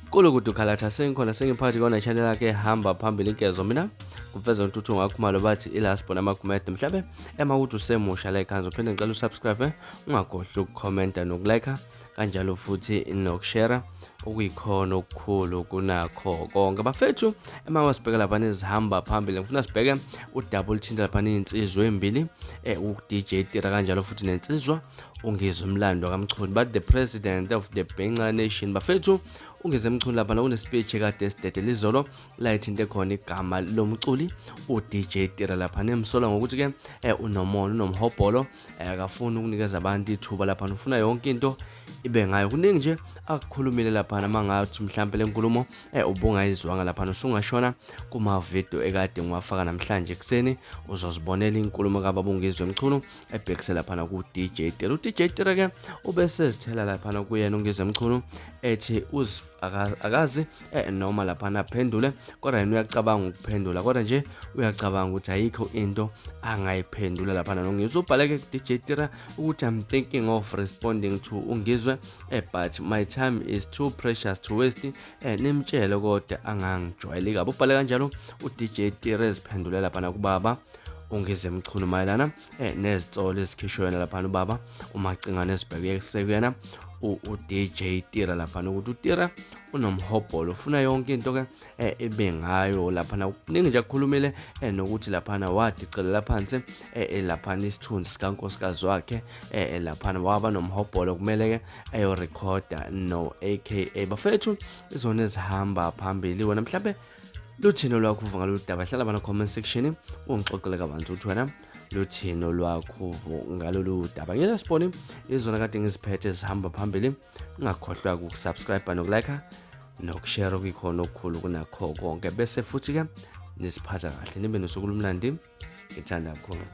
Kulukudu khalatha sengikhona sengiphakathi kona channel yakhe ehamba phambili inkezo mina kuveza uNtuthu ngakhumalo bathi ilasbona amagumede mhlabe ema ukuthi usemusha la ekhaya uphinde ngicela usubscribe ungakhohlwa ukukhomenta nokulike kanjalo futhi nokushare okuyikhona okukhulu kunakho konke bafethu. Ema wasibheke lapha nezihamba phambili, ngifuna sibheke udouble thinta lapha nezinsizwa ezimbili, u-DJ Tira kanjalo futhi nensizwa uNgizwe Mlando kaMchunu, but the president of the Benga Nation bafethu. UNgizwe Mchunu lapha kune-speech ekade esidedela izolo la ithinte khona igama lomculi u-DJ Tira lapha, nemsola ngokuthi ke unomona, unomhobholo, akafuni ukunikeza abantu ithuba lapha, ufuna yonke into ibe ngayo. Kuningi nje akukhulumile lapha, mangathi mhlambe lenkulumo ubungayizwanga lapha, usungashona kuma video ekade ngiwafaka namhlanje ekuseni, uzozibonela inkulumo kababa uNgizwe Mchunu ebhekise laphana ku-DJ Tira. U-DJ Tira ke ubesezithela laphana kuyena uNgizwe Mchunu, ethi akazi noma laphana aphendule, kodwa yena uyacabanga ukuphendula, kodwa nje uyacabanga ukuthi ayikho into angayiphendula laphana noNgizwe. Ubhaleke ku-DJ Tira ukuthi, "I'm thinking of responding to uNgizwe, but my time is too precious to waste. Nimtshele kodwa angangijwayeli kabi." Ubhale kanjalo u-DJ Tira eziphendule laphana kubaba uNgizwe Mchunu mayelana nezinsolo ezikhishwe yena laphana ubaba uMacingwane ezibheke sekuyena u-DJ Tira laphana, ukuthi uTira unomhobholo, ufuna yonke into ke ibe ngayo laphana. Kuningi nje akukhulumile, nokuthi laphana wadicelela phansi laphana isithunzi sikankosikazi wakhe laphana, waba nomhobholo, kumele ke ayorekhoda no AKA. Bafethu, izona ezihamba phambili. Wena mhlambe luthini olwakho uvo ngalolu daba? Hlala bana comment section ungixoxele kabanzi ukuthi wena luthini olwakho uvo ngalolu daba. Ngeke sibone, izona kade ngiziphethe zihamba phambili. Ungakhohlwa ukusubscribe nokulike nokushare, okuyikhona okukhulu kunakho konke, bese futhi-ke nisiphatha kahle, nibe nosuku olumnandi. Ngithanda kakhulu.